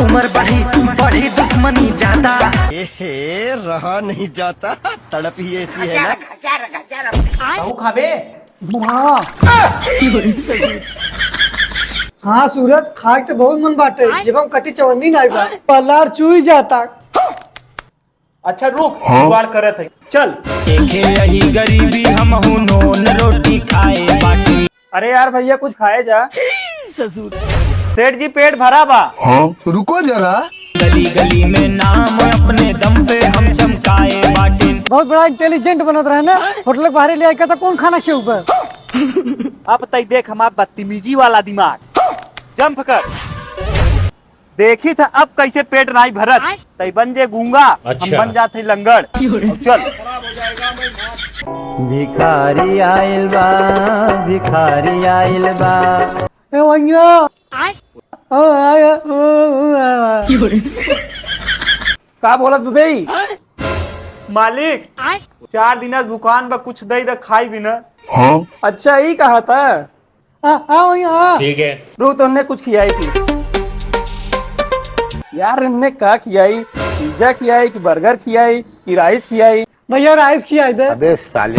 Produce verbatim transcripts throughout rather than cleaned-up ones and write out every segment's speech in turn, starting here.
उम्र बढ़ी, बढ़ी दुश्मनी ज्यादा। ए हे, रहा नहीं जाता, तड़प ही ऐसी है ना। कहू खाबे? हाँ। हाँ सूरज, खाए के तो बहुत मन बाटे, जीभ में कटी चवन्नी नाई बा, पलार चुई जाता। अच्छा रुक, हाँ? जुगाड़ करत है, चल। देखे यही गरीबी, हमहू नून रोटी खाए बाटी। अरे यार भैया, कुछ खाए जा। सेठ जी, पेट भरा बा। हाँ, रुको जरा। गली गली में नाम अपने दम पे हम चमकाए बाटी। बहुत बड़ा इंटेलिजेंट बनत रहे ना, होटल के बाहरे ले आइका था, कौन खाना खियउबे? अब तई देख हमार बदतमीजी वाला दिमाग। जंप कर। देखी था अब कैसे पेट नाई भरत। आय। तई बन जे गूंगा, हम अच्छा। बन जात हई लंगड़। अब चल। भिखारी आइल बा, भिखारी आइल बा। ए भैया। आय। ओ, आय, ओ, ओ, आय। का बोलत बे? मालिक, आय। चार दिन से भुखान बा, कुछ दे दे खाई भी ना। हाँ? अच्छा, ई कहा था? आ, आ भैया, आ। ठीक है। रुक, तो इन्हें कुछ खियाई थी। यार, इन्हें का खियाई? पिज्जा खियाई कि बर्गर खियाई कि राइस खियाई? भैया, राइस खियाई दे। अबे साले।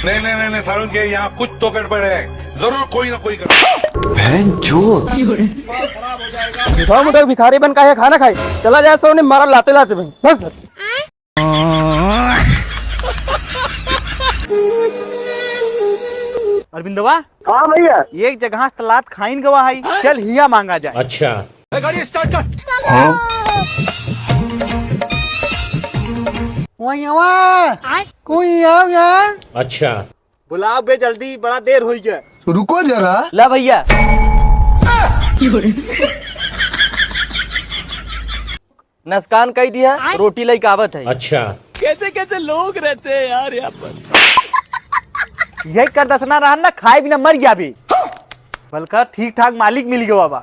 नहीं, नहीं, नहीं, नहीं, सारुण के यहाँ कुछ तो गड़बड़ है, जरूर कोई ना कोई गड़बड़। बहन चोद। झूठा मूठा भिखारी बन का है, खाना खाई, चला जाए तो उन्हें मारा लाते लाते भाई, भाग सर। अरविंदवा। हाँ भैया। एक जगह से तलात खाइन गवा है, चल हिया मांगा जाए। अच्छा। ए, गाड़ी स्टार्ट कर। हाँ? वही आवा। कोई आओ यार। अच्छा। बुलाओ बे जल्दी, बड़ा देर हो गया। रुको जरा। ला भैया। नसकान कई दिया, आय। रोटी लइके आवत है। अच्छा। कैसे कैसे लोग रहते हैं यार यहाँ पर। यही कर दसना रहन ना, खाए बिना मर गया बे। बल्कि ठीक ठाक मालिक मिल गया बाबा।